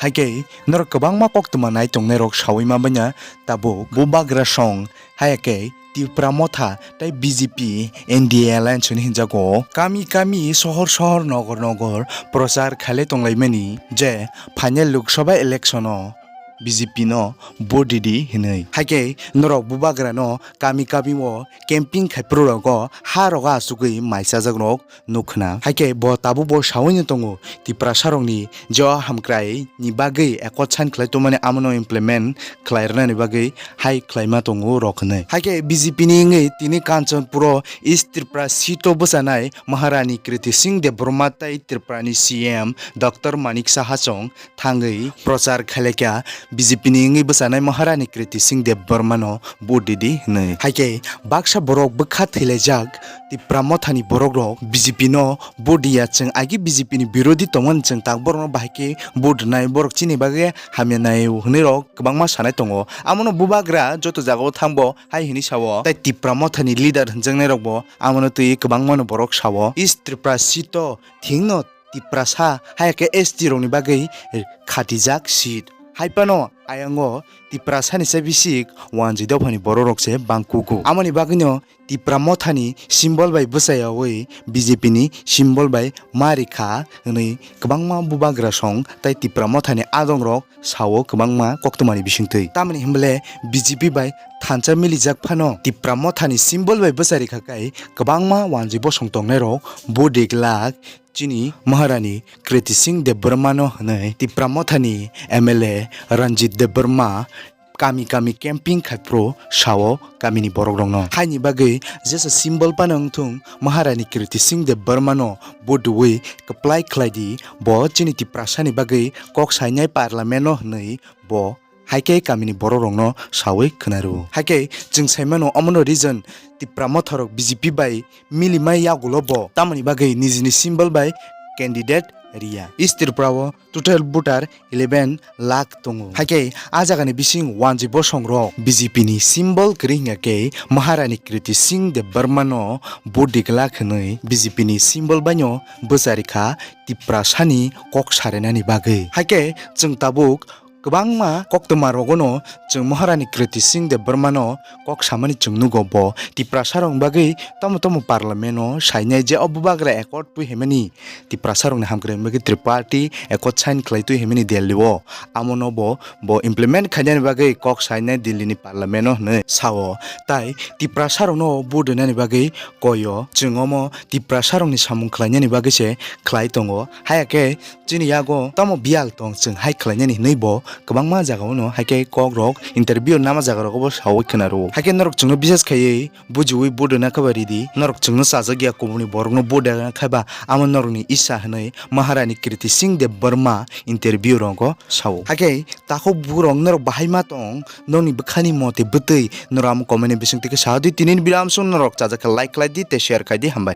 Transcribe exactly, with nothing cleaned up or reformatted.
Haikhe norok kwbangma koktwma nai tongnairok saui ma banya tabuk bubagra song, haiya khe Tipra Motha tei B J P N D A alliance hwnwi hinjago. Kami kami, sohor sohor, nogor nogor prochar khailai tonglaimani je phainai Lok Sabha election o B J P no vote ridi hinwi. Haikhe norok bubagra no kami kami o camping khai phuru rogo ha rogo achugwi mai chajak rok nukna. Haikhe bo tabuk bo saui no tongo Tiprasa rokni je o hamkrai ni bagwi ekot sign khlai tongmani, amono implement khlai rwnani bagwi hai khlaima tongo rok hinwi. Haikhe B J P ni wngwi tini Kanchanpur o East Tripura seat o bwchanai Maharani Kriti Singh Debbarma tei Tripura ni C M Doctor Manik Saha chong thangwi prochar khailai kha B J P ni wngwi bwchanai Maharani Kriti Singh Debbarma no vote ridi hinwi. Haikhe baksa borok bwkha thwilaijak Tipra Mothani borok rok B J P no vote ya, chwng agi B J P ni birodhi tongmani, chwng tak borok no bahai khe vote rwnai, borok chini bagwi hamya nai hinwi rok kwbangma sanai tongo. Amono bubagra joto jagao thangbo hai hinwi sao. Tai Tipra Mothani leader hwnjaknai rokbo amono twi kwbangmano borok sao. East Tripura seat o thwngno Tiprasa, haiya khe S T rokni bagwi khatijak seat. Haiphano ayango Tiprasani se bisik wanjwi dophani borok rok se bangkugo. Amoni bagwino Tipra Mothani symbol bai bwchayaui B J P ni symbol bai ma rikha hwnwi kwbangma bubagra song tai Tipra Mothani adong rok sao kwbangma koktwmani bisingtwi. Tamoni hwnbale B J P bai thansa milijak phano Tipra Mothani symbol bai bwcha rikha kai kwbangma wanjwi bosong tongnai rok bo deglak chini Maharani Kriti Singh Debbarma no hwnwi Tipra Mothani M L A Ranjit Debbarma kami kami camping khai phuru sao kamini borok rokno. Haini bagwi jesa symbol phano wngthung, Maharani Kriti Singh Debbarma no vote rwui kwplai khlai di, bo chini Tiprasani bagwi kok sainai parliament no hwnwi bo haikhe kamini borok rokno saui khwnarw. Haikhe chwng saimano omono reason Tipra Motha rok B J P bai milimai yagulo bo, tamoni bagwi nijini symbol bai candidate riya. East Tripura o total voter eleven lakh tongo. Haikhe a jagani bising wanjwi bosong rok B J P ni symbol kwrwi hwnkha khe Maharani Kriti Singh Debbarma no vote rikha hwnwi B J P ni symbol baino bwcha rikha Tiprasani kok sarinani bagwi. Haikhe chwng tabuk kwbangma koktwma rogono chwng Maharani Kriti Singh Debbarma no kok samani chwng nugo, bo Tiprasa rokni bagwi tamo tamo parliament o sainai je o bubagra accord twi himani Tiprasa rokni hamkrai bagwi Triparty accord sign khlai twi himani Delhi o, amono bo bo implement khainani bagwi kok sainai Delhi ni parliament o hwnwi sao. Tai Tiprasa rokno vote rwnani bagwi koyo, chwng omo Tiprasa rokni samung khlainani bagwi se khlai tongo. Haiya khe chini yago tamo biyal tong chwng hai khlainani hinwi bo kwbangma jagao no haikhe kok rok interview nama jaga rogo bo saui khwna rwo. Haikhe norok chwngno bises khaiwi bujiwi vote rwna khe ba ridi, norok chwngno chajak ya kubuni borokno vote rwna khe ba amo norokni isa hinwi Maharani Kriti Singh Debbarma interview rogo sao. Haikhe takhuk bukurok norok bahai ma tong, nokni bwkhani mote bwtwi norok amo comment ni bisingtwi khe sa di. Tini ni video amsong norok chajak khe like khlai di tei share khai di, hambai.